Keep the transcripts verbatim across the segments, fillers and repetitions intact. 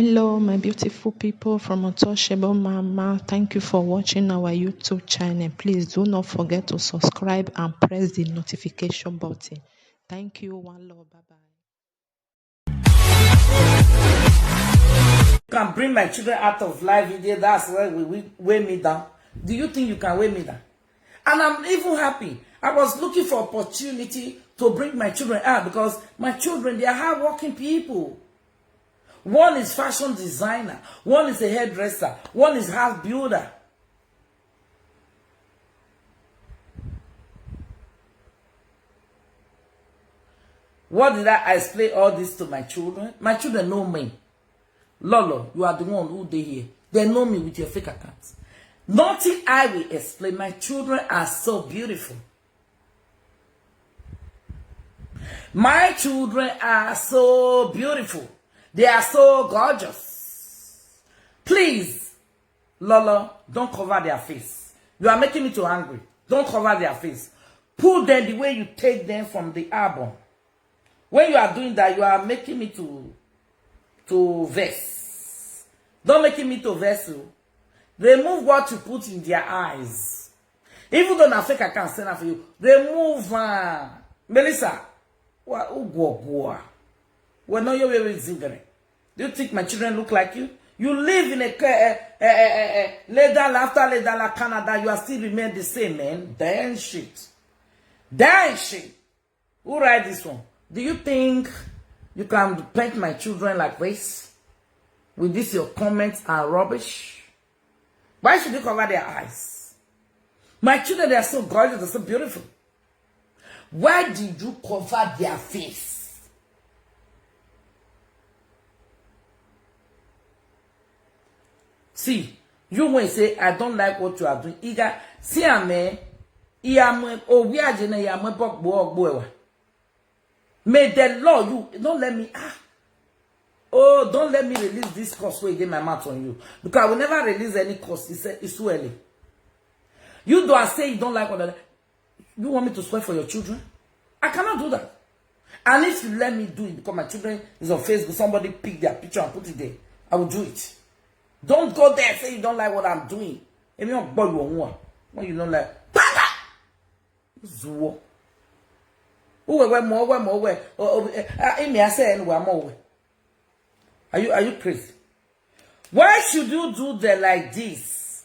Hello, my beautiful people from Untouchable Mama. Thank you for watching our YouTube channel. Please do not forget to subscribe and press the notification button. Thank you. One love. Bye bye. Can bring my children out of life. That's why we, we weigh me down. Do you think you can weigh me down? And I'm even happy. I was looking for opportunity to bring my children out because my children, they are hardworking people. One is fashion designer, one is a hairdresser, one is house builder. What did I explain all this to my children? My children know me. Lolo, you are the one who dey here. They know me with your fake account. Nothing I will explain. My children are so beautiful. My children are so beautiful. They are so gorgeous. Please, Lolo, don't cover their face. You are making me too angry. Don't cover their face. Pull them the way you take them from the album. When you are doing that, you are making me to to vex. Don't making me to vex you. Remove what you put in their eyes. Even though na fake account send am for you, remove am. Melissa, wa ugwogwa. We know you will zingere. Do you think my children look like you? You live in a ca- eh, eh, eh, eh, eh, lay down after lay down like Canada. You are still remain the same, man. Damn shit. Damn shit. Who write this one? Do you think you can paint my children like this? With this your comments and rubbish? Why should you cover their eyes? My children, they are so gorgeous, they're so beautiful. Why did you cover their face? See, you when say I don't like what you are doing. Iga, see am eh. Iyamwe owi ajene iyamwe bokbo ogbo ewa. May the Lord you don't let me ah. Oh, don't let me release this curse wey dey my mouth on you. Because I will never release any curse. It's, it's too early. You do I say you don't like what I, you want me to swear for your children? I cannot do that. And if you let me do it because my children is on Facebook, somebody pick their picture and put it there, I will do it. Don't go there and say you don't like what I'm doing. Èmi ò gbọ́ ìwọ wọn. When you don't like, Zuwo. Uwe we mo we mo we. O o eh, ah, imi ase en wa mo we. Are you are you crazy? Why should you do them like this?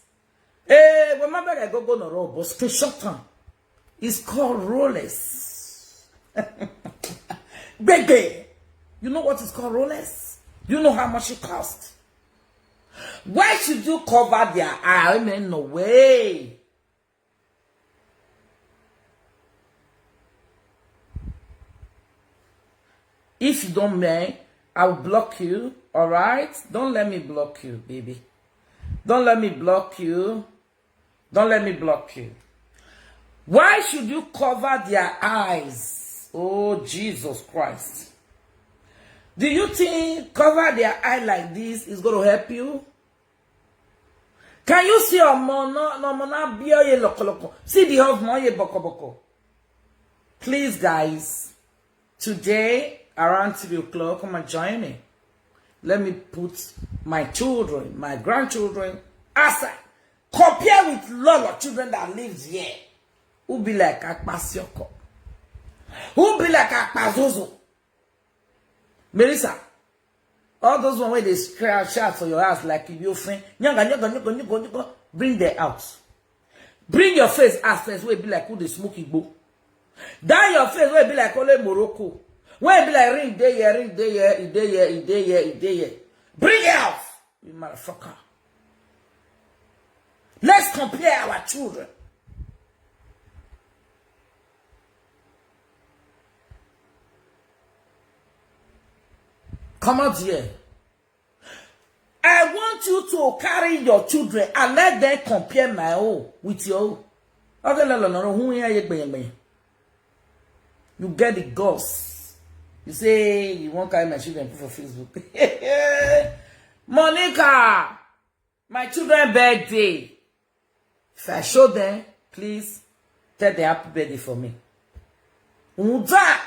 Eh, when my bag go go no robo screenshot am. It's called Rolex. Baby, you know what is called Rolex? You know how much it costs? Why should you cover their eye? I mean, no way. If you don't mind, I'll block you, all right? Don't let me block you, baby. Don't let me block you. Don't let me block you. Why should you cover their eyes? Oh, Jesus Christ. Do you think cover their eye like this is going to help you? Can you see omo no no omo na bio ye loko loko? See the husband ye boko boko. Please, guys, today around three o'clock, come and join me. Let me put my children, my grandchildren, aside. Compare with lot of children that lives here. Who be like Akpasioko? Who be like Akpazozo? Melissa, all those one where they scratch out for your house like you friend, nyaga, nyaga, nyaga, nyaga, nyaga, bring them out. Bring your face as first wey be like who dey smoke igbo. That your face wey be like only Morocco. Wey be like ring dey here, ring dey here, e dey here, e dey here, e dey here. Bring it out, you motherfucker. Let's compare our children. Come out here. I want you to carry your children and let them compare my own with your own. Okay, no, no, no, no. Who here you bring me? You get the guts. You say you won't carry my children put for Facebook. Monica, my children birthday. If I show them, please tell them happy birthday for me. Unza!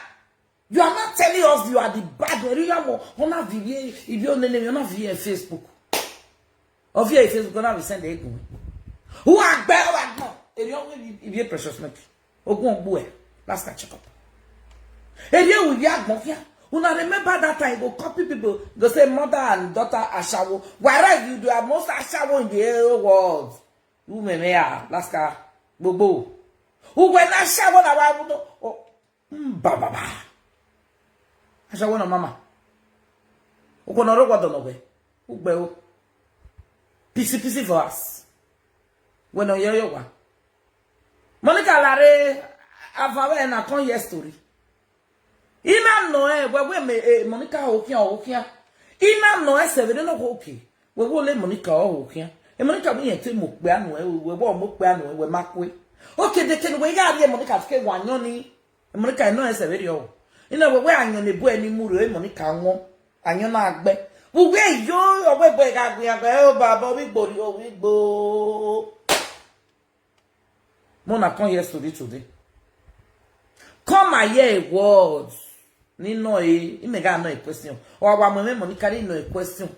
You are not telling us you are the bad one. You are more. Ona vivie, if you name, you not via Facebook. Or via Facebook, ona we send a go. Who are bad? Who are not? If you only if you precious make. Ogun ogbu e. Last time check up. If you will be agbon here. Una remember that time go copy people. Go say mother and daughter ashawo. Whereas you do are most ashawo in the whole world. Who me me ah last car. Gbogbo. Who when ashawo na wa no. Oh. Mba baba. Ashawo na mama. Uko no rogo dono we. Ugbe o. Pisi pisi for us. When on yo yo wa. Monica Lare avawe na come hear story. Ina no e we we me eh, Monica okia okia. Ina no e se we no okay. We wo le Monica okia. E Monica mi yete mo pe anu e we wo mo pe anu e we makwe. Okay, de ken we ga ri Monica ke wa nyo ni. Monica no e se we ri o. Ina we we anyo ne bu e ni mu ro e Monica won. Anyo na gbe. We we yo o we gbe ga gbe ya gbe o baba o wi gbo ri o wi gbo. Mona come here story today. Come and hear a word. Ni no e, he may got no a question. Or our mama Monica ni no a question.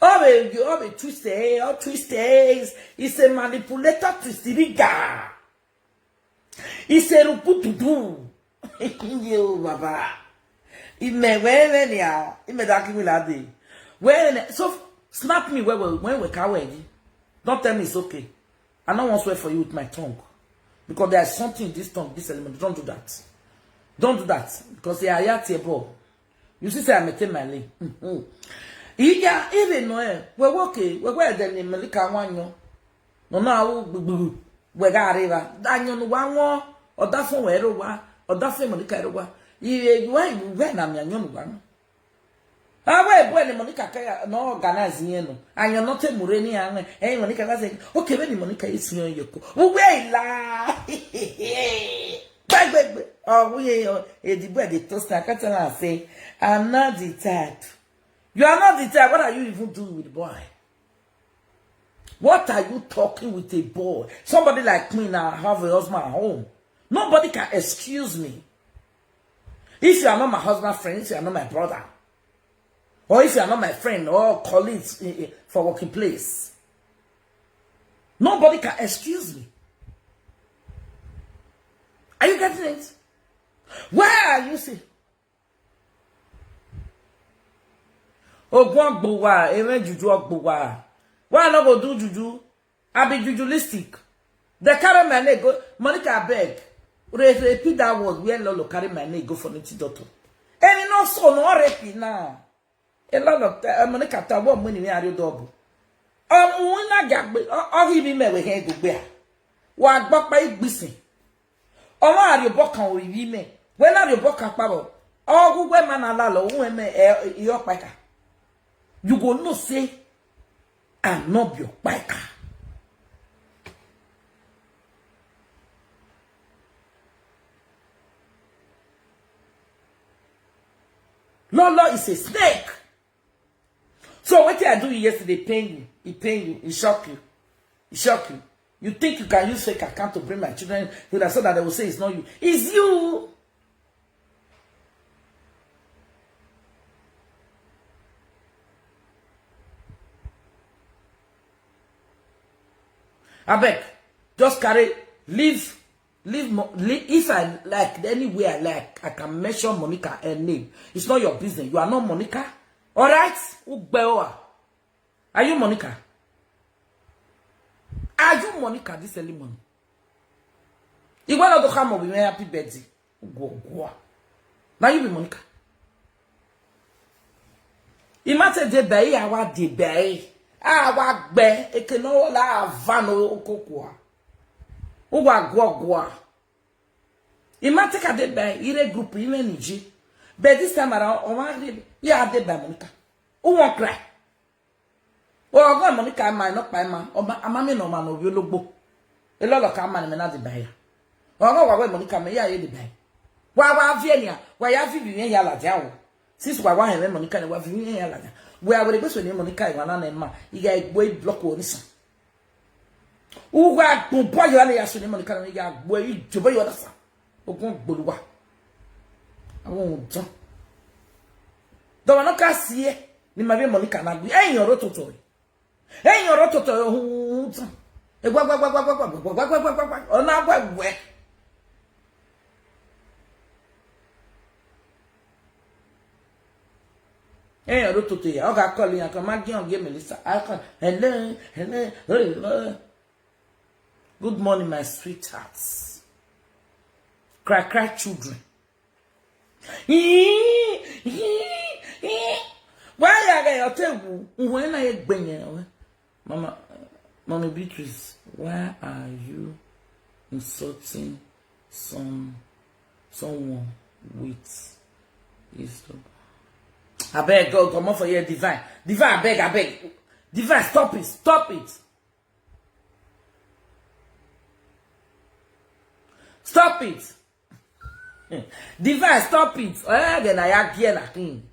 Oh, you have a twist eh, or twist eh. It's a manipulator twist guy. It's a ruputudu. Yo, baba. Ime wewe ni a, ime da kimi la de. Wewe ni, so snap me wewe when we ka we. Don't tell me it's okay. I don't want to swear for you with my tongue. Because there is something in this tongue, this element. Don't do that. Don't do that. Because they are yet a ball. You see, say I maintain my lane. Mm-hmm. Iya, even no, eh, we work, eh, we wear the name Malika one yo. No, no, we, we, we, we got river. Danyo no one wo, or that phone where wa, or that phone Malika wa. You, you, why, where na me anyo no one? Ah, where, where the Monica kaya, no, organize here, no. And you're not a Mureni, and, eh, Monica was saying, okay, when the Monica is here, you go. Who where la? Beg, beg, beg. Oh, we, eh, the boy, the toast, I can't tell her, say, I'm not the type. You are not the type. What are you even doing with the boy? What are you talking with a boy? Somebody like me now have a husband at home. Nobody can excuse me. If you are not my husband friend, if you are not my brother, or if you are not my friend or colleagues eh, eh, for working place, nobody can excuse me. Are you getting it? Where are you see? Ogun Ogbowa, even Juju Ogbowa. Why I no go do Juju? I be Jujulistic. They carry my name go. Monica, I beg. Re- Repeat that word where Lolo carry my name go for native doctor. And you know, so no repeat now. A lot of uh, Monica, tell what money me are you double. Um, una gagbe, oh, he be me with hand go bear. Wa gbọ́ pa igbisi. Ọmọ àrìọ̀bọ kan ò rí rí mẹ́. Wẹ́n àrìọ̀bọ kan pàbọ̀. Ọgwụ gwe ma na lalo uwe me e yo kpaka. You go no say I'm not your kpaka. Lolo is a snake. So what I do yesterday pain you, it pain you, it shock you, it shock you. You think you can use fake account to bring my children here so that they will say it's not you. It's you. I beg, just carry, leave, leave. Mo- le- If I like, anywhere I like, I can mention Monica her name. It's not your business. You are not Monica. All right? Ugbeoa. Are you Monica? Are you Monica this early morning? You want to come up with me happy birthday? Go, go. Now you be Monica. Imate de bay, awa de bay. Awa be, ekeno la vano okokwa. Uwa gwagwa. Imate ka de bay, ire group, ire niji. But this time around, Omar, yeah, de bay Monica. Who won't cry? Ogo Monica ma no pa ma. O ma ama mi no ma no bi ologbo. E lo lo ka ma ni me na di baya. Ogo wa we Monica me ya ye di baya. Wa wa vie ni a. Wa ya vi bi ya la dia o. Since wa wa he me Monica ni wa vi ya la dia. We a we gbe so ni Monica wa na na ma. Iga igbo i block o ni san. Uwa gbon boy yo le ya so ni Monica ni ya gbo i jobo yo da san. Ogun gboluwa. Awon o tan. Dọ̀wọ́ náà ká sí ẹ. Ni màá bí Monica náà gbé. Ẹ̀yìn ọ̀rọ̀ tó tọ̀ ẹ̀. Ẹ̀yìn ọ̀rọ̀ tó tọ̀ ẹ̀. Ohun ohun tán. Ẹ gbá gbá gbá gbá gbá gbá gbá gbá gbá gbá gbá. Ọ̀nà àgbà wẹ̀. Ẹ̀yìn ọ̀rọ̀ tó tọ̀ yà. Ọ̀gá kọ́lé yàn kan. Má gé ọ̀gẹ́ Melissa. Akọ̀. Hello, hello, hello. Good morning, my sweethearts. Cry, cry, children. Why are you table? When I bring you, Mama, Mommy Beatrice, why are you insulting some someone with his dog? I beg God, come off for here, divine. Divine, I beg, I beg. Divine, stop it, stop it. Stop it. Divine, stop it. Eh, then I again again.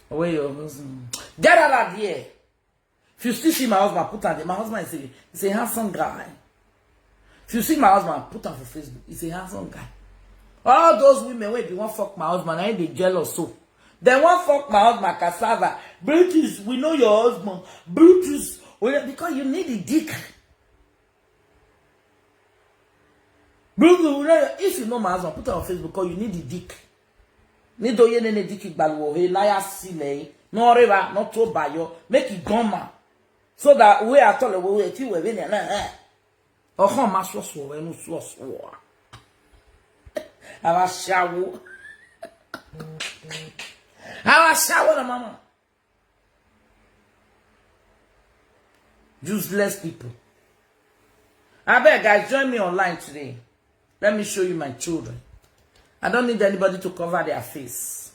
Where your husband? Get out of here. If you still see my husband, put on there. My husband is a, is a handsome guy. If you see my husband, put on for Facebook. He's a handsome guy. All those women wey be wan fuck my husband, I dey jealous so. Dem wan fuck my husband cassava. Brutus, we know your husband. Brutus, we know, because you need the dick. Brutus, we know your, if you know my husband, put it on Facebook because you need the dick. Need to hear any dick gbaluwo he naya sile. No reba, no to bayo. Make it gone man. So that we are told we will see we na. Ọkàn máa sọ̀sọ̀ ẹnu sọ̀sọ̀. Àwa ṣàwó. Àwa ṣàwó na mama. Useless people. I beg, guys, join me online today. Let me show you my children. I don't need anybody to cover their face.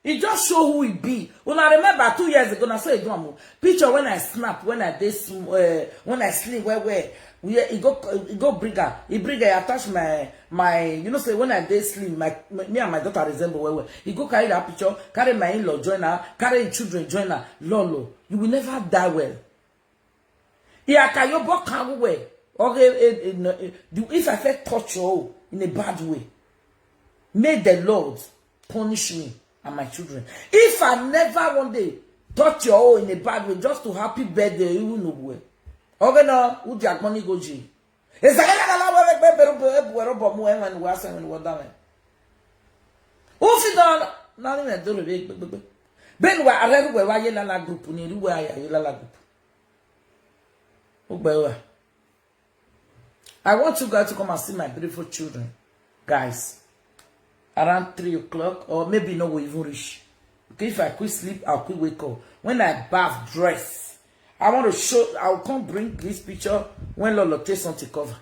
He just show who he be. When I remember two years ago, I saw a drum picture when I snap, when I did sm- uh, when I sleep, where where we he go he go bring her, he bring her, attach my my you know say when I did sleep, my, my me and my daughter resemble where where he go carry that picture, carry my in-law join her, carry him children join her. Lolo, you will never die well. Iyakayobo kan we. Okay, eh, eh, no, eh, the- if I feel touch you in a bad way, may the Lord punish me and my children. If I never one day touch your own in a bad way, just to happy birthday, you will know where. Okay, now, who the money go G? Is that a lot of people who were born when we were saying what that? Who sit down? Nothing I do. Ben, where I read where I la group, ni where I la group. Ogbewa. I want you guys to come and see my beautiful children, guys. Around three o'clock, or maybe no go even reach. Okay, if I quick sleep, I'll quick wake up. When I bath, dress, I want to show. I'll come bring this picture when Lolo take something cover.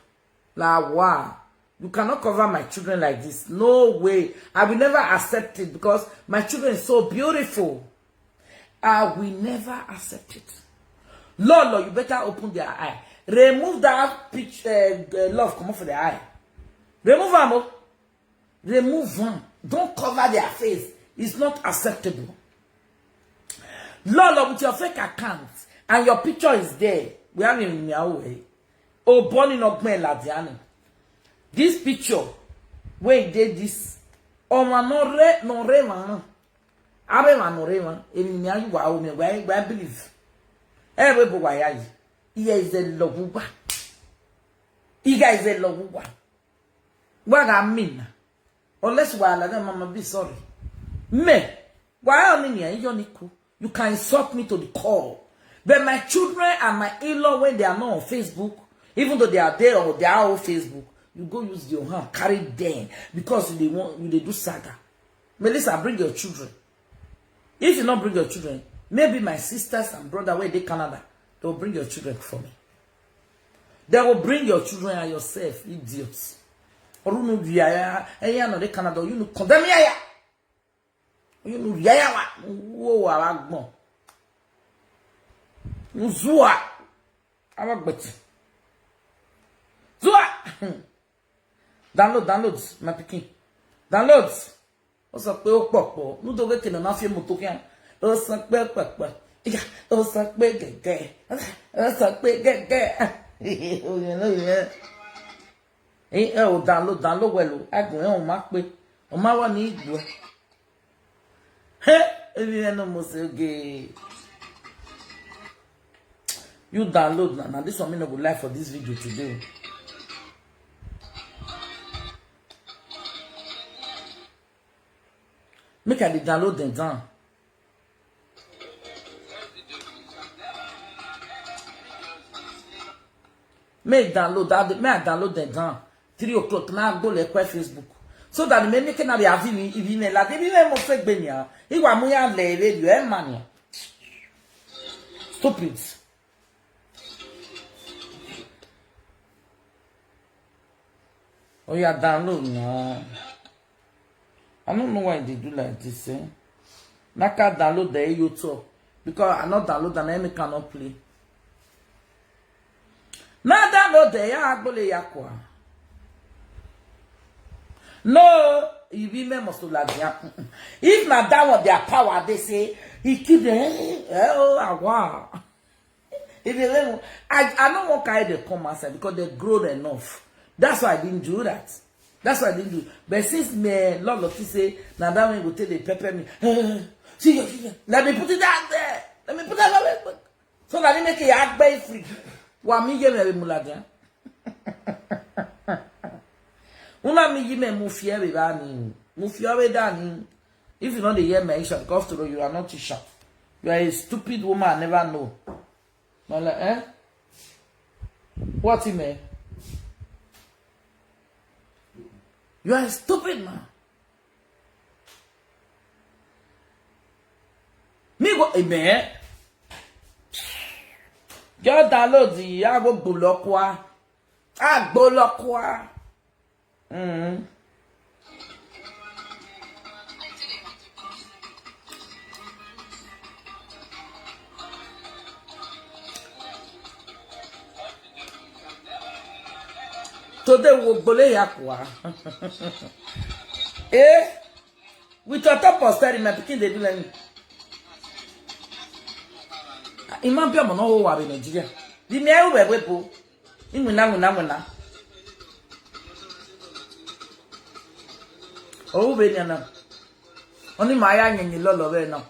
La wow. You cannot cover my children like this. No way. I will never accept it because my children is so beautiful. I will never accept it. Lolo, you better open their eye. Remove that pitch, uh, uh, love come off of their eye. Remove am. Oh. Remove one. Don't cover their face. It's not acceptable. Lolo, with your fake account and your picture is there. We have him in our way. Oh, born in Ogmen Ladiani. This picture, where he did this, oh, man, no re, no re, man. Abe man, no re, man. Emi ni ayu wa o me, where, where I believe. Eh, we bo wa ya yi. Here is a love. Here is a love. What I mean? Unless we are like that, mama, be sorry. Me, why are you here? You can insult me to the core. But my children and my in-law, when they are not on Facebook, even though they are there or they are on Facebook, you go use your hand, carry them because they want you they do saga. Melissa, bring your children. If you not bring your children, maybe my sisters and brother where they Canada, they will bring your children for me. They will bring your children and yourself, idiots. Or you know, yeah, yeah, yeah, no, they Canada, you know, condemn, yeah, yeah. You know, yeah, yeah, wa, wo, wa, wa, gbon. Uzua. Awa gbet. Zua. Download, download, my picking. Download. What's up, po, po, po? No, do get na fi mo to kian. Ó sọ pé pẹ̀pẹ̀. Ìyá, ó sọ pé gẹ̀gẹ̀. Ó sọ pé gẹ̀gẹ̀. Oyin ló yẹ. Ẹ ò download, download well o. Agùn ẹ̀ ò má pé. Ò má wà ní ìgbò ẹ̀. Hey, if you know must okay. You download now. Now this one me no go live for this video today. Make I dey download them down. Make download that. Make I download them down. Three o'clock now go like Facebook. So that me make na be avi mi ibi me la de bi me mo fe gbe mi a. Iwa mu ya le radio e mania. Stupid. Oh yeah, download now. I don't know why they do like this, eh? Naka download the YouTube because I not download and I cannot play. Na download the ya agbole yakwa. No, you be me must like ya. If na that one their power, they say he killed them. Eh, oh, awa. If you level, I, I don't want carry them come outside because they grown enough. That's why I didn't do that. That's why I didn't do. But since me, Lord, Lord, say, now that one go take the pepper me. See your finger. Let me put it out there. Let me put it out there. So that they make it act by free. Wa mi ye me muladian. Una mi yi me mufia be bani. Mufia be dani. If you know the year me, because to you are not teacher. You are a stupid woman. I never know. Mala, eh? What you mean? You are a stupid man. Me go, amen. Just download the Agbo Bolokwa. Agbo Bolokwa. Mm. Today we go lay yakwa. Eh? With your top of study, my pikin dey do like me. Imam Bia mo no ho wa be Nigeria. Di mi ayu be po. Imuna muna muna. Oh be ni na. Oni ma ya nyenye lolo be na.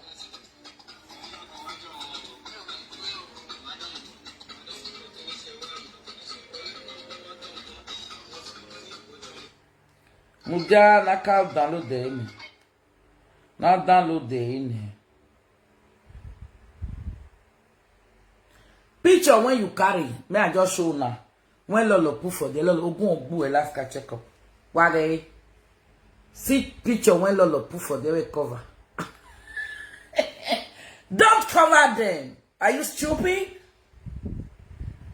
Muja na ka download the email. Now download the email. Picture when you carry, may I just show now. When Lolo put for the Lolo, Ogun Ogbu Alaska checkup. Wale. See picture when Lolo put for the cover. Don't cover them. Are you stupid?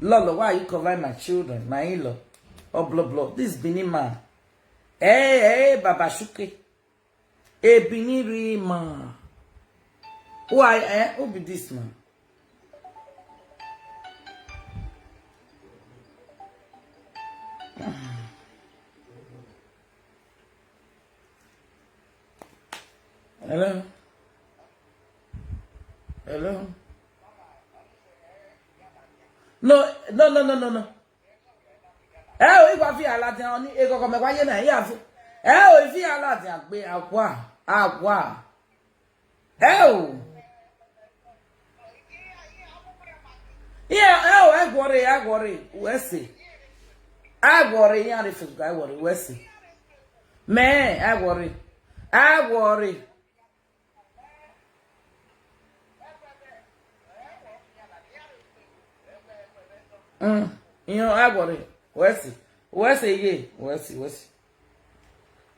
Lolo, why are you covering my children, my in-law? Oh, blah, blah. This Benin man. Hey, hey, Baba Shuke. A Benin real man. Who I eh? Who be this man? Hello? Hello? No, no, no, no, no, no. Eh, o, igwa fi ala ti oni ego ko me wa ye na ya fi. Eh, o, fi ala ti agbe akwa, akwa. Eh, o. Yeah, eh, o, I worry, I worry. We see. I worry, yeah, the food guy worry. We see. Me, I worry. I worry. Mm. You know, I worry. We see. We see, yeah. We see, we see.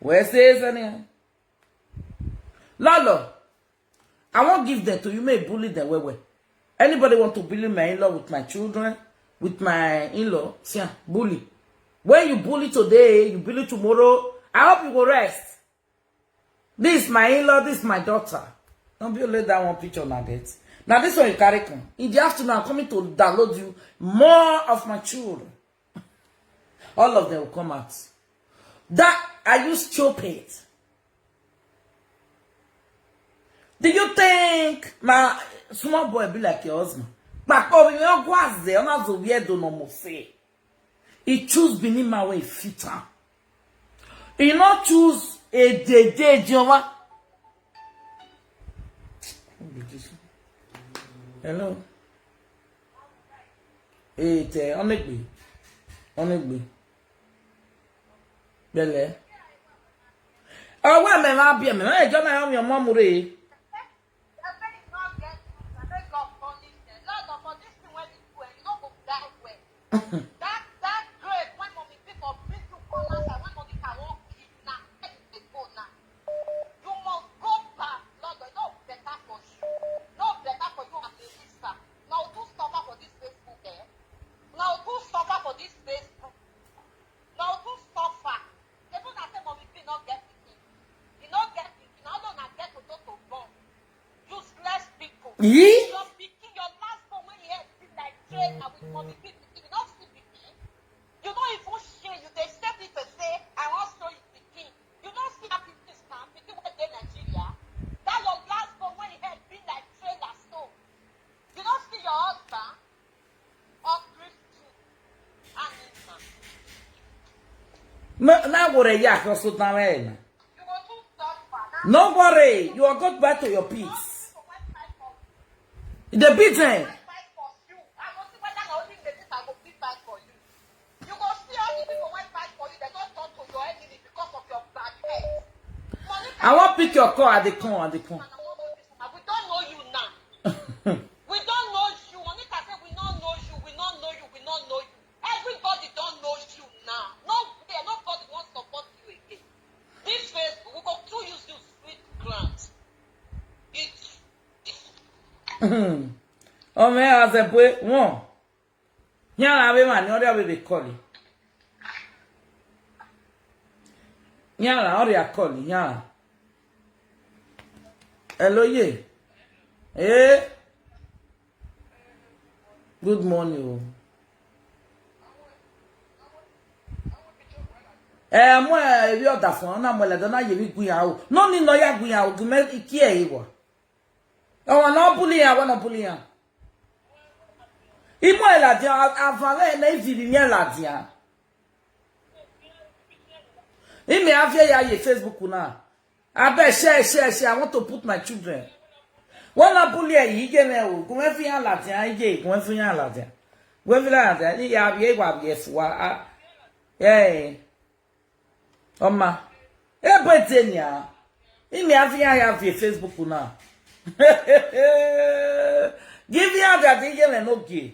We see, Zania. Lolo, I won't give them to you. May bully them well, well. Anybody want to bully my in-law with my children, with my in-law, see, ah, bully. When you bully today, you bully tomorrow. I hope you will rest. This is my in-law, this is my daughter. Don't be let that one picture now get. Now this one you carry come. In the afternoon, I'm coming to download you more of my children. All of them will come out. That are you stupid? Do you think my small boy be like your husband? But oh, you know, go as they, I'm not so weird, no more say. He choose Benin man when he fit am. He not choose a day, day, Jehovah. Hello. Hey, te, onegbe. Onegbe. Bele. Oh, where me ma be me? Hey, John, I am your mom, Ray. That, that grave, when mommy pick up, bring you come outside, when mommy can walk, now, let it go now. You must go back, Lord, no better for you. No better for you as a sister. Now, do suffer for this Facebook, eh? Now, do suffer for this Facebook. Now, do suffer. Even I say, mommy, be not get pikin. You not get pikin. Now, don't get to, to, to born. Useless people. Yee? Your pikin, your last born when he had been like trailer with mommy pikin. You not see pikin. You don't even share. You they send me to say, I want show you pikin. You don't see how pikin stand. Pikin went to Nigeria. That your last born when he had been like trailer stone. You don't see your husband. Ungrateful. Animal. Now what are you so down? No worry, you are got back to your peace. The beating. I want pick your call at the con at the con. We don't know you now. We don't know you. Monica said we don't know you. We don't know you. We don't know you. Everybody don't know you now. No, nobody wants to support you again. This Facebook, we go to use you sweet grant. It's Oh man, I said, boy, one. Here I be man, the other way they call it. Here I already call it. Here. Hello, yeah. Eh? Good morning. Oh. Eh, mo eh, ebi oda fun na mo le dona ye mi gun ya o. No ni no ya gun ya o, gun me ki e wo. O wa no bully ya, wa no bully ya. Imo e la dia, avale na iviri ni e la dia. Ime avie ya ye Facebook na. Abeg share, share, share. I want to put my children. Wana bully e yi ge me o. Gun me fi ya la dia, yi ge, gun me fi ya la dia. Gun me fi la dia. Ni ya bi e wa bi e fu wa. Ah. Eh. Oma. E bo e te ni a. Ime avie ya ya vi Facebook na. Give ya that yi ge me no ge.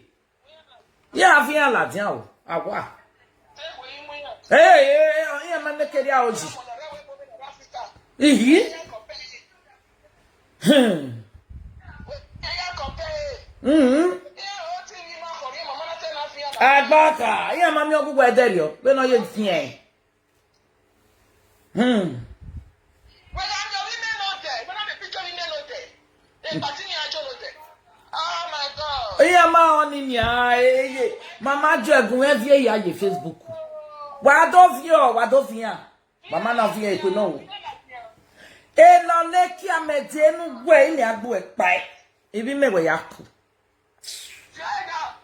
Ye avie ya la dia o. Awa. Eh, eh, eh, ye ma me ke dia o ji. Ihi. Hmm. Hmm. Agbaka, ye ma mi ogu gbe de yo. Be no ye fi e. Hmm. Iye ma oni ni a eye. Mama jo egun e vie ya ye Facebook. Wa do vie o, wa do vie a. Mama na vie e pe no o. E no le ki a me de nu we ni agbo e pa e. Ibi me we ya ku.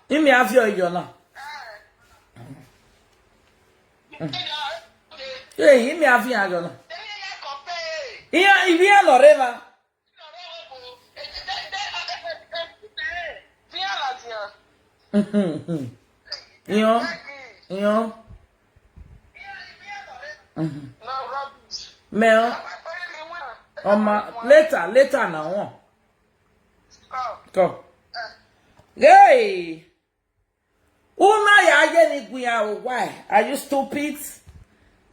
Ime avio yo na. Eh, ime avio yo na. Iya, ibi a lo re va. Iyo, iyo. Mel, oma, later, later na one. Come. Hey! Una ya ye ni gun ya o, why? Are you stupid?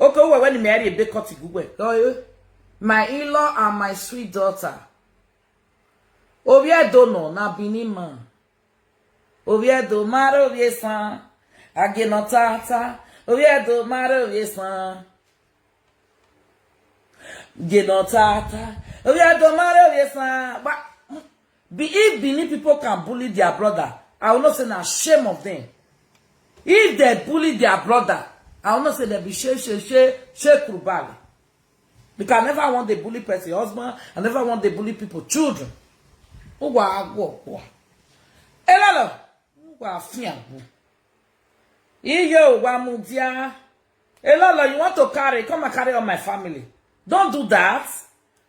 Okay, well, when me are be cut igwe. Oh, my in-law and my sweet daughter. Oviedo no na Benin man. Oviedo maro oviesan. Age no tata. Oviedo maro oviesan. Age no tata. Oviedo maro oviesan. But be, if Benin people can bully their brother, I will not say na shame of them. If they bully their brother, I will not say they be she she she she kurubale. Because I never want the bully person husband. I never want the bully people children. Uwa agwo kwa. Elalo. Uwa fiangu. Iyo uwa mudia. Elalo, you want to carry? Come and carry all my family. Don't do that.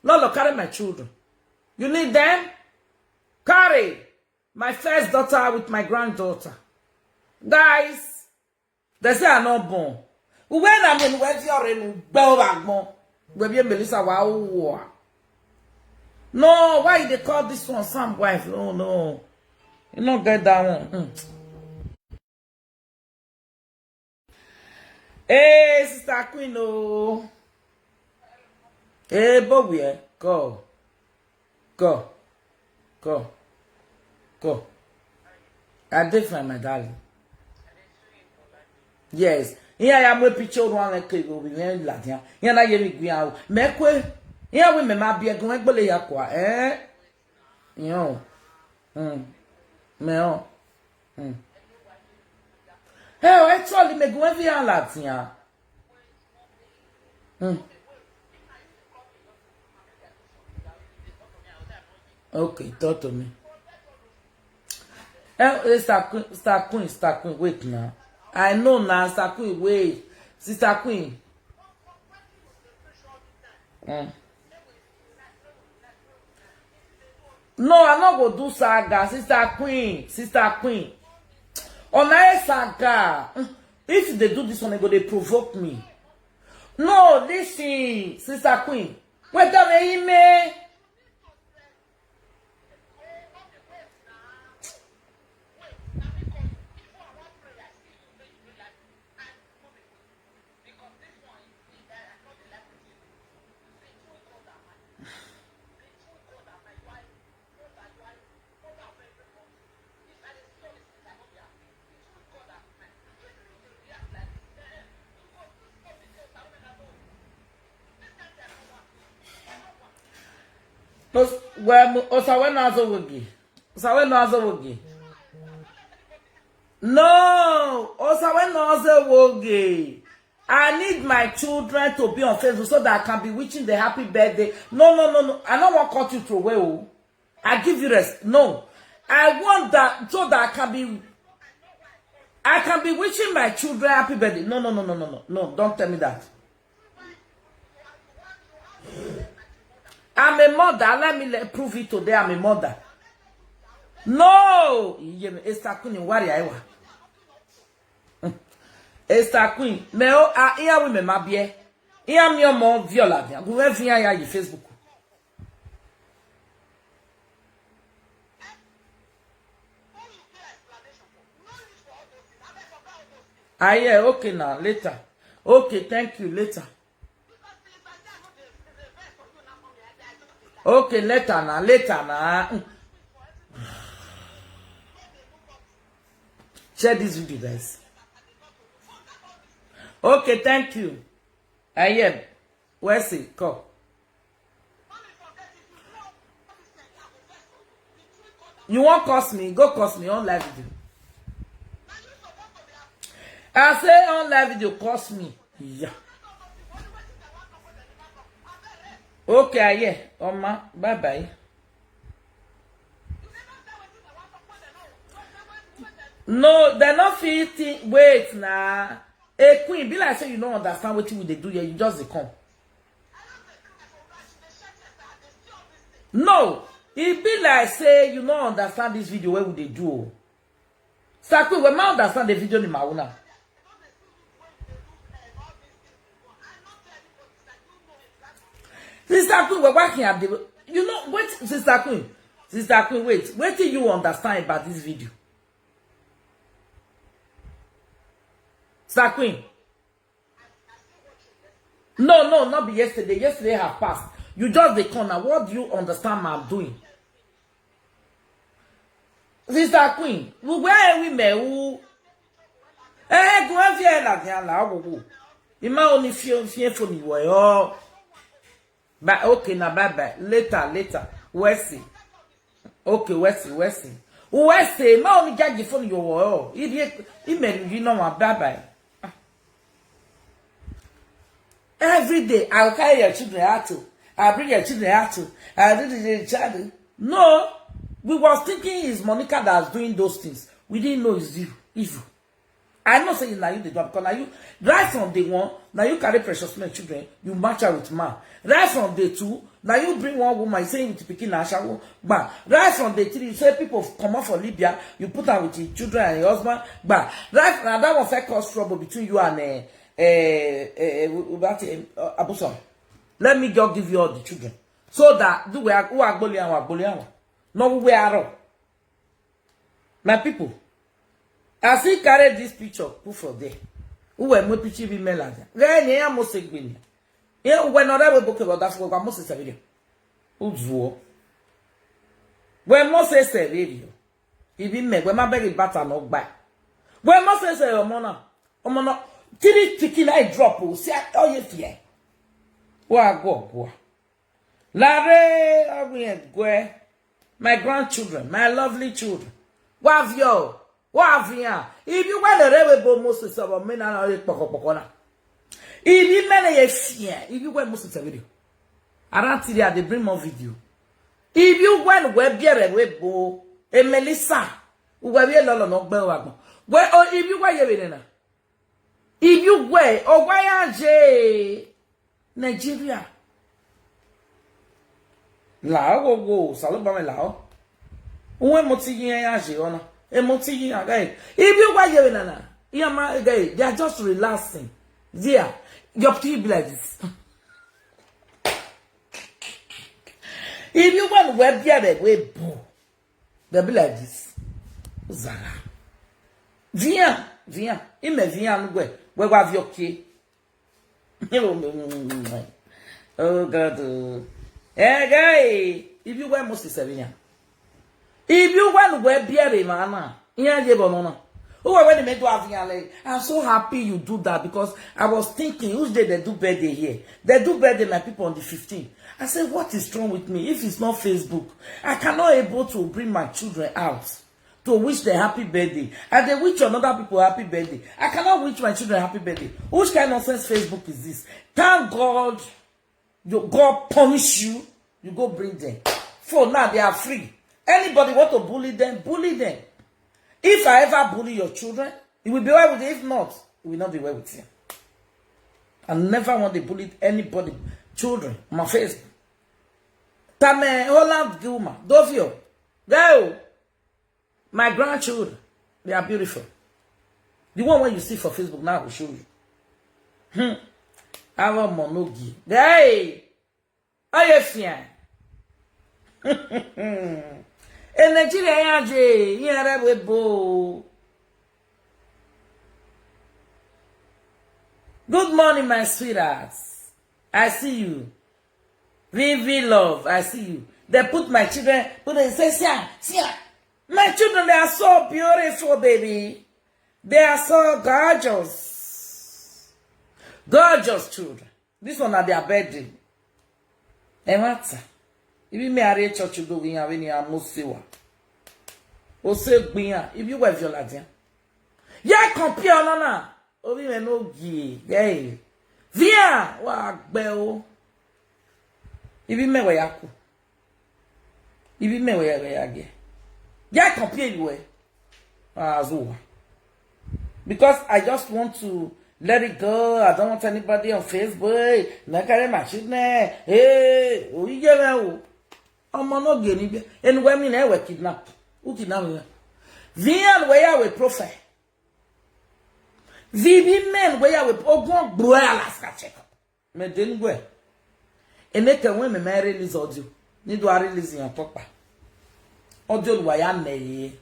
Lolo, carry my children. You need them? Carry my first daughter with my granddaughter. Guys, they say I'm not born. When I'm in where you're in, Belvagmo, where you Melissa, wow. No, why they call this one some wife? No, no. You not get that one. Mm. Hey, Sister Queen, oh. Hey, Bobby, eh? Go. Go. Go. Go. I dey fine, my darling. Yes. Here I am with picture one like go be very ladian. Here na yemi gwi awo. Me kwe. Here we me ma bi egun egbole ya kwa. Eh? Yo. Mm. Me o. Mm. Hey, actually, me go every ladian. Mm. Okay, talk to me. Eh, eh, Star Queen, Star Queen, Star Queen, wait now. I know now, Star Queen, wait. Sister Queen. Mm. No, I no go do saga, Sister Queen, Sister Queen. Ona e saga. Mm, if they do this one, they go, they provoke me. No, listen, Sister Queen. Wait a minute. Os-, well, Osawe Nazo Wogi. Osawe Nazo Wogi. No, Osawe Nazo Wogi. I need my children to be on Facebook so that I can be wishing the happy birthday. No, no, no, no. I don't want cut you through away. Oh. I give you rest. No. I want that so that I can be I can be wishing my children happy birthday. No, no, no, no, no, no. No, don't tell me that. I'm a mother. Let me le-, prove it today. I'm a mother. No. Iye mi, Esther Queen, worry, I wa. Esther Queen, me o, a, iya wi me ma bie. Iya mi omo viola dia. Gu we fi ya yi Facebook. Ah, yeah, okay now, later. Okay, thank you, later. Okay, later now, later now. Mm. Share this video, guys. Okay, thank you. I am. Where's it? Call. You won't curse me. Go curse me on live video. I say on live video, curse me. Yeah. Okay, I hear. Oma, bye bye. No, they not feel thing. Wait now. A queen, be like say you don't understand what we they do here. You just dey come. No, e be like say you no understand this video wey we dey do o. Sir Queen, we ma understand the video ni ma una. Sister Queen, we working at the, you know, wait, Sister Queen, Sister Queen, wait, wetin you understand about this video? Sir Queen. No, no, not be yesterday. Yesterday have passed. You just dey come now. What do you understand I'm doing? Sister Queen, we where we me who? Eh, go and fear la dia la wo wo. Ima only fear fear for me wo yo. But okay, now bye bye. Later, later. We'll see. Okay, we'll see, we'll see. We'll see. Ma only judge for you wo. Idiot. Email you know, bye bye. Every day, I will carry your children out to, I bring your children out to, I do the child. No, we was thinking it's Monica that's doing those things. We didn't know it's you, evil. I know say na you dey do am, because na you, right from day one, na you carry Precious Men children, you match her with man. Right from day two, na you bring one woman, say with pikin na ashawo, gba. Right from day three, you say people comot for Libya, you put am with your children and your husband, gba. Right, na that one first cause trouble between you and, eh, eh, eh, eh, that, eh, uh, Abusom. Let me just give you all the children. So that, do we, who are Gboli and Wagboli and wa? No, we are all. My people, as he carry this picture, put for there. Who were more picture be melody? Then he almost say, "Gbin." He went on that way, book about that for Moses a video. Uzuo. When Moses a video, he be me, when my baby batter no buy. When Moses a mona, omona, three chicken I drop, oh, see, oh, yes, yeah. Wa go, go. Lare, Awiegwe, my grandchildren, my lovely children. Wavio, wavia. If you want to rewe bo Moses of a men and a poko pokona. If you men a fear, if you want Moses a video. Around today, they bring more video. If you want web here, web bo, a Melissa, who were a lot of no bell wagon. Well, oh, if you were here, if you were, oh, why are they? Nigeria. Lao go go, salo ba me lao. Uwe moti yin ya je ona. E moti yin aga e. If you were here, nana. Yeah, my guy, they are just relaxing. Yeah, your people be like this. If you want web here, we boo. They'll be like this. Zara. Via, via. Ime via nugwe. We wa vioke. Oh God. Oh. Eh, guy. If you were Moses Savinia. If you were where beer mana. Yeah, ye bonona. Who are when they do having a, I'm so happy you do that, because I was thinking, which day they do birthday here? They do birthday, my people, on the fifteenth. I said, "What is wrong with me? If it's not Facebook, I cannot able to bring my children out to wish them happy birthday. And they wish another people happy birthday. I cannot wish my children happy birthday. Which kind of nonsense Facebook is this?" Thank God, you, God punish you. You go bring them. For now, they are free. Anybody want to bully them, bully them. If I ever bully your children, it will be well with you. If not, it will not be well with you. I never want to bully anybody, children, my face. Tame Holland Gilma, Dovio, go. My grandchildren, they are beautiful. The one when you see for Facebook now, I will show you. Hmm. Our monogi. Hey! Are you fine? In Nigeria, yeah, yeah, we bo. Good morning, my sweetheart. I see you. Vivi Love, I see you. They put my children, put them say, "See, see, my children, they are so beautiful, baby. They are so gorgeous." Gorgeous children. This one are their birthday. E matter. If you may arrange church, you go in, when you are most sewa. O se gbin, if you were viola dia. Ya compare no na. Obi me no gi. Hey. Via, wa gbe o. Ibi me we yaku. Ibi me we ya ge. Ya compare you we. Azuwa. Because I just want to let it go. I don't want anybody on Facebook. Na carry my children. Hey, o ye me o. Omo no ge ni bi. Anyway, me na we kidnap. Who kidnap me? Vian we ya we profile. Vivi men we ya we ogun gbro ya Alaska check. Me den gwe. Ene ke we me me release audio. Ni do a release yan topa. Audio lu wa ya me ye.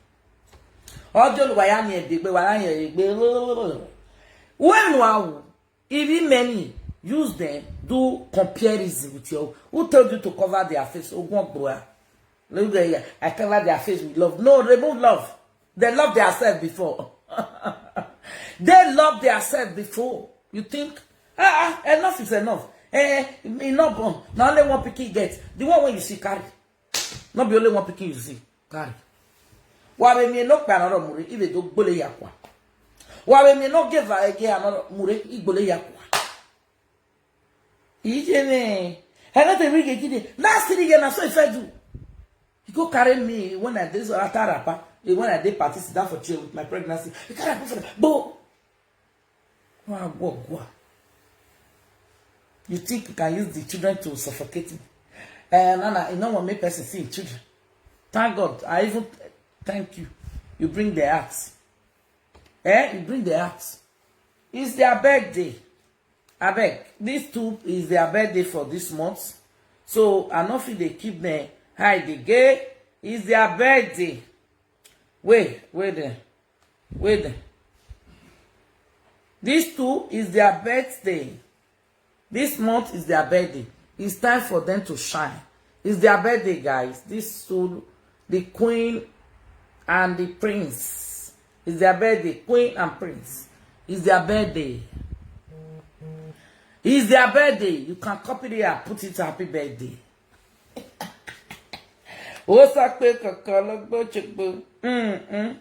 Audio lu wa ya ni e de gbe wa ya ye gbe. When wa wu, if many use them, do comparison with you. Who told you to cover their face? Ogun gbro ya. Look there, yeah. I cover their face with love. No, remove love. They love themselves before. They love themselves before. You think? Ah, ah, enough is enough. Eh, enough. Now only one pikin get. The one when you see carry. Not be only one pikin you see carry. Wa be mi no pa another mure. If they do gbole yakwa. Wa be mi no give a ge another mure. Igbole yakwa. Ijene. I got a ring again. Last thing again, I saw if I do. He go carry me when I did so after rapper. When I did party, sit down for chair with my pregnancy. He carry am put for the, but wow, wow, wow. You think you can use the children to suffocate me? Eh, Nana, you know what make person see children? Thank God. I even thank you. You bring the axe. Eh? You bring the axe. It's their birthday. Abeg, these two is their birthday for this month. So I no fit dey keep them hide again. It's their birthday. Wait, wait there. Wait there. These two is their birthday. This month is their birthday. It's time for them to shine. It's their birthday, guys. This soul, the queen and the prince. It's their birthday. Queen and prince. It's their birthday. It's their birthday. You can copy it and put it happy birthday. Ó sọ pé kankan ló gbójúgbó. Mm-mm.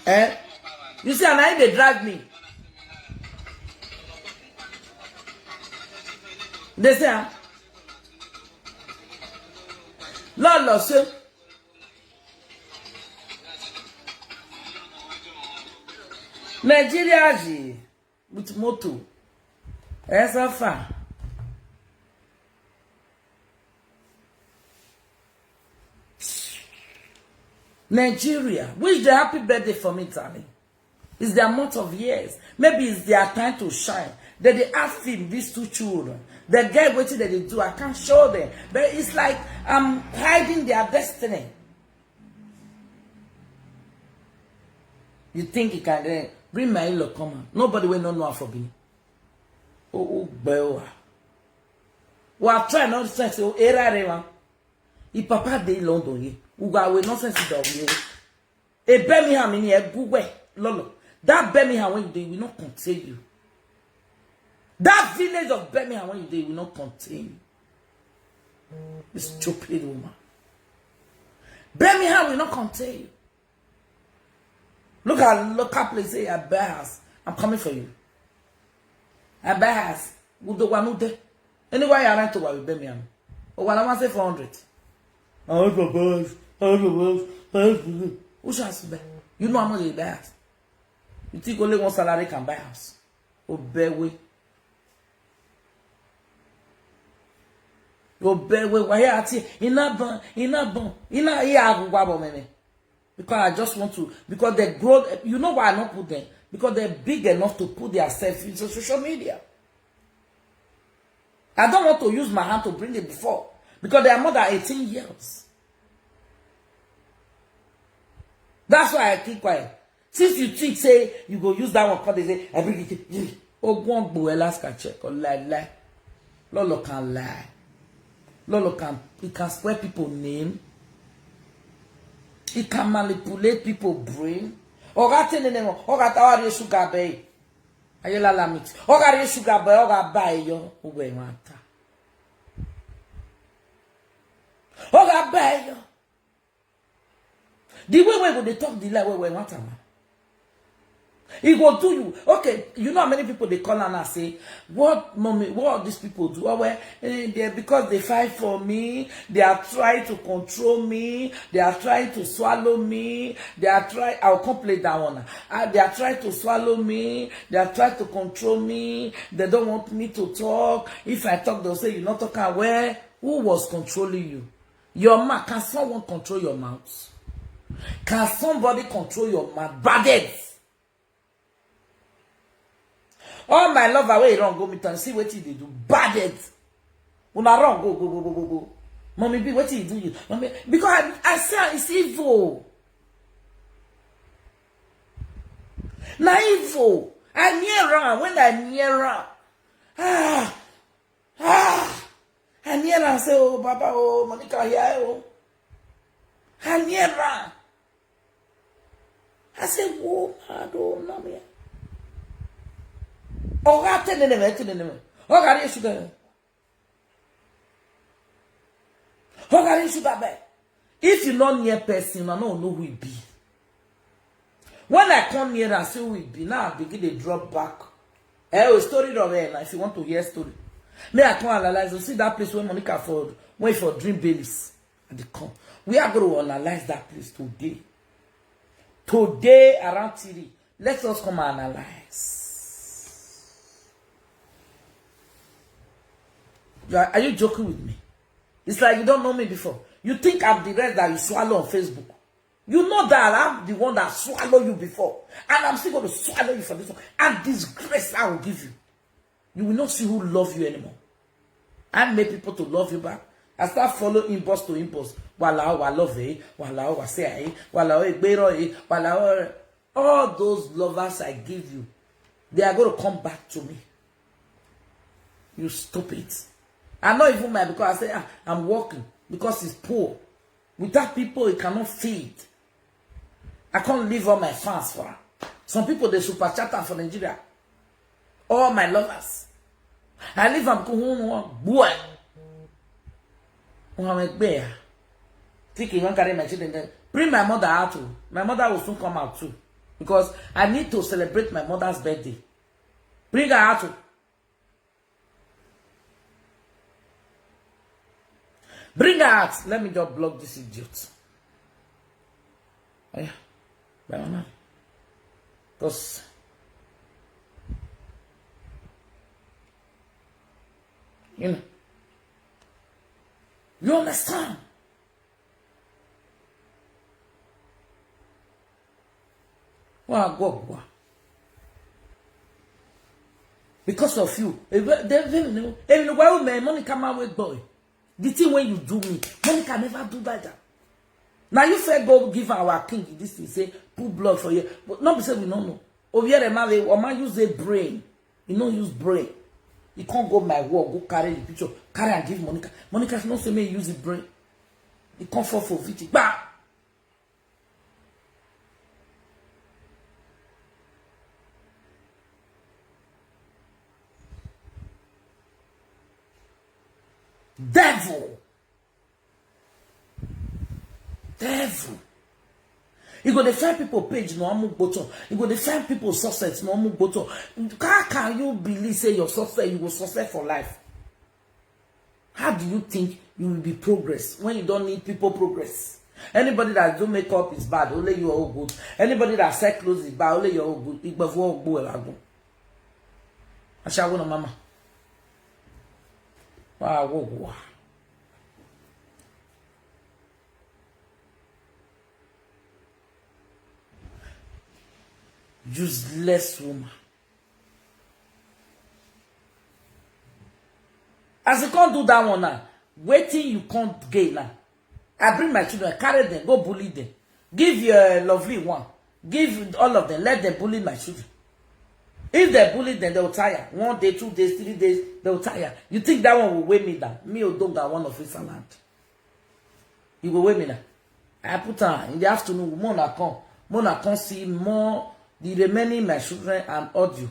Eh? You see, and I dey drive me. They say, ah, Lord, Lord, say, Nigeria ji with motor. Eh, so far. Nigeria, wish the happy birthday for me, Tani. It's their month of years. Maybe it's their time to shine. They dey ask him, these two children. The girl waiting that they do, I can't show them. But it's like I'm hiding their destiny. You think you can eh, bring my in-law come out? Nobody will not know for me. Oh, oh, boy. Well, I try not to say, oh, era rewa. If Papa dey London, ye, we go away nonsense dog, ye. A Birmingham in here, go where? Lolo. That Birmingham when you dey, will not contain you. That village of Birmingham when you dey, will not contain you. You stupid woman. Birmingham will not contain you. Look at local place, say, I buy house. I'm coming for you. I buy house. We don't want no day. Anywhere you rent to, we Birmingham. Oh, what I want say four hundred. I want for boys. I want for boys. Who should I buy? You know how much you buy house. You think only one salary can buy house? Obewe. Obewe, why are you? Ina bon, ina bon, ina iya agugwa bo meme. Because I just want to, because they grow, you know why I don't put them? Because they're big enough to put themselves into social media. I don't want to use my hand to bring it before, because they are more than eighteen years. That's why I keep quiet. Since you think say you go use that one, come dey say, I bring it. Ogun ogbo Alaska check or lie lie. Lolo can lie. Lolo can, he can spoil people name. He can manipulate people brain. Oga tene nemo, oga tawari sugar bay. Ayola lamit. Oga re sugar bay, oga bayo. Oga bayo. The way we go dey talk the lie, we we want am. He go do you. Okay, you know how many people they call and I say, what mommy, what all these people do? Oh, well, eh, they, because they fight for me, they are trying to control me, they are trying to swallow me, they are trying, I'll come play that one. Ah, they are trying to swallow me, they are trying to control me, they don't want me to talk. If I talk, they'll say, you not talk well. Who was controlling you? Your mouth, can someone control your mouth? Can somebody control your mouth? Bad heads. All my lover wey run go meet am, see wetin dey do. Bad heads. Una run go, go, go, go, go, go. Mommy B, wetin you do you? Mommy, because I, I say it's evil. Na evil. I near am. When I near am, ah, ah, I near am say, oh, Baba, oh, Monica, here, oh. I near am. I say, whoa, I don't know me. Oga teneneme, teneneme. Oga ni sugar. Oga ni sugar be. If you not near person, I don't know who it be. When I come near and see who it be, now I begin to drop back. Eh, oh, story of it. Now, if you want to hear story, may I come analyze. You see that place where Monica for, went for dream bellies at the come. We are going to analyze that place today. Today around three, let us come and analyze. You are, are you joking with me? It's like you don't know me before. You think I'm the rest that you swallow on Facebook. You know that I'm the one that swallowed you before. And I'm still going to swallow you for this one. And disgrace I will give you. You will not see who love you anymore. I make people to love you back. I start following inbox to inbox. Wala o, wa love eh. Wala o, wa say eh. Wala o, egbero eh. Wala o. All those lovers I give you, they are going to come back to me. You stupid. I not even mind because I say, ah, I'm working because it's poor. Without people, it cannot feed. I can't leave all my fans for her. Some people, they super chat am for Nigeria. All my lovers. I leave am go home, boy. Think you wan carry my children there. Bring my mother out too. My mother will soon come out too. Because I need to celebrate my mother's birthday. Bring her out too. Bring her out. Let me just block this idiot. Oh, yeah. Because, you know, you understand? Wa go, go. Because of you. Even when Monica ma wake boy. The thing when you do me, Monica never do like that. Now you fair go give our king this thing, say, put blood for you. But not be say we don't know. Obiere ma we, or man use a brain. You don't use brain. You can't go my work, go carry the picture, carry and give Monica. Monica not say me use the brain. You can't fall for fifty. Bah! Devil. Devil. You go to find people page no amu gboto. You go to find people success no amu gboto. How can you believe say your success, you will success for life? How do you think you will be progress when you don't need people progress? Anybody that do makeup is bad, only you are all good. Anybody that sell clothes is bad, only you are all good. Igbefu ogbo elagun. Ashawo na mama. Wow, wow, wow. Useless woman. As you can't do that one now, waiting you can't gain now. I bring my children, carry them, go bully them. Give your lovely one. Give all of them, let them bully my children. If they bully them, they will tire. One day, two days, three days, they will tire. You think that one will weigh me down? Me, Odonga, one of his land. You go weigh me now. I put on in the afternoon, Mona come. Mona come see more the remaining my children and audio.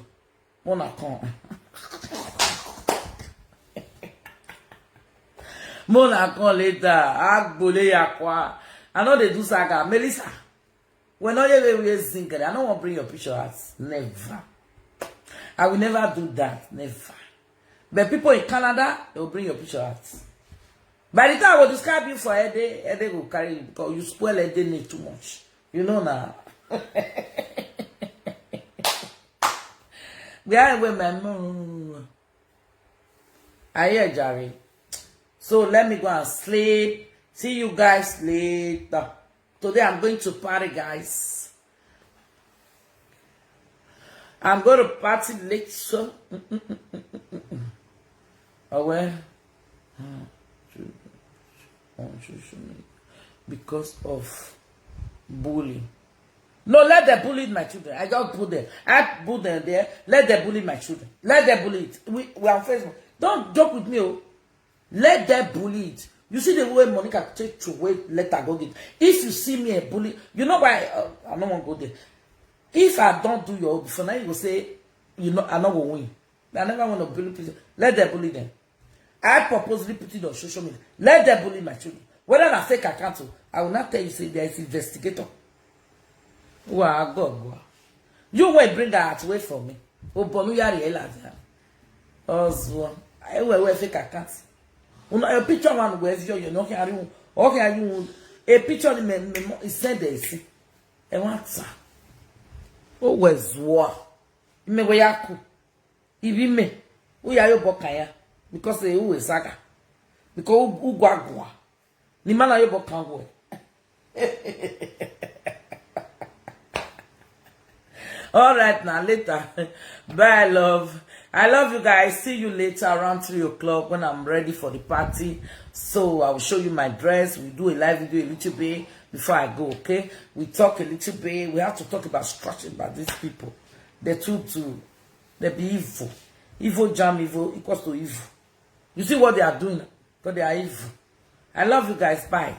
Mona come. Mona come later. Agbole yakwa. I know they do saga. Melissa. When all you will sing, I don't want to bring your picture out. Never. I will never do that. Never. But people in Canada, they will bring your picture out. By the time I will describe you for Ede, Ede will carry you because you spoil Ede name too much. You know now. Where where my mom? I hear Jerry. So let me go and sleep. See you guys later. Today I'm going to party, guys. I'm going to party later. Oh well. On social media because of bullying. No, let them bully my children. I just put them. I put them there. Let them bully my children. Let them bully it. We, we are on Facebook. Don't joke with me, oh. Let them bully it. You see the way Monica take to wait, let her go get. If you see me a bully, you know why uh, I don't want to go there. If I don't do your own before, now you go say, you know, I no go win. I never want to bully people. Let them bully them. I purposely put it on social media. Let them bully my children. Whether na fake account o, I will not tell you say there is investigator. Wa go go. You wey bring her out away from me. Obonu yari elaza. Ozwo. I we we fake account. Una your picture one we view you no can you. Okay, you a picture ni me me mo- send there see. E want sa. O we zwo. Me we yaku. Ibi me. U ya yo bokaya. Because e u we saga. Because u gwa gwa. Ni mana yo bokan we. All right, now later. Bye, love. I love you guys. See you later around three o'clock when I'm ready for the party. So I will show you my dress. We do a live video a little bit before I go, okay? We talk a little bit. We have to talk about structure about these people. They're too too. They be evil. Evil jam evil equals to evil. You see what they are doing? Because they are evil. I love you guys. Bye.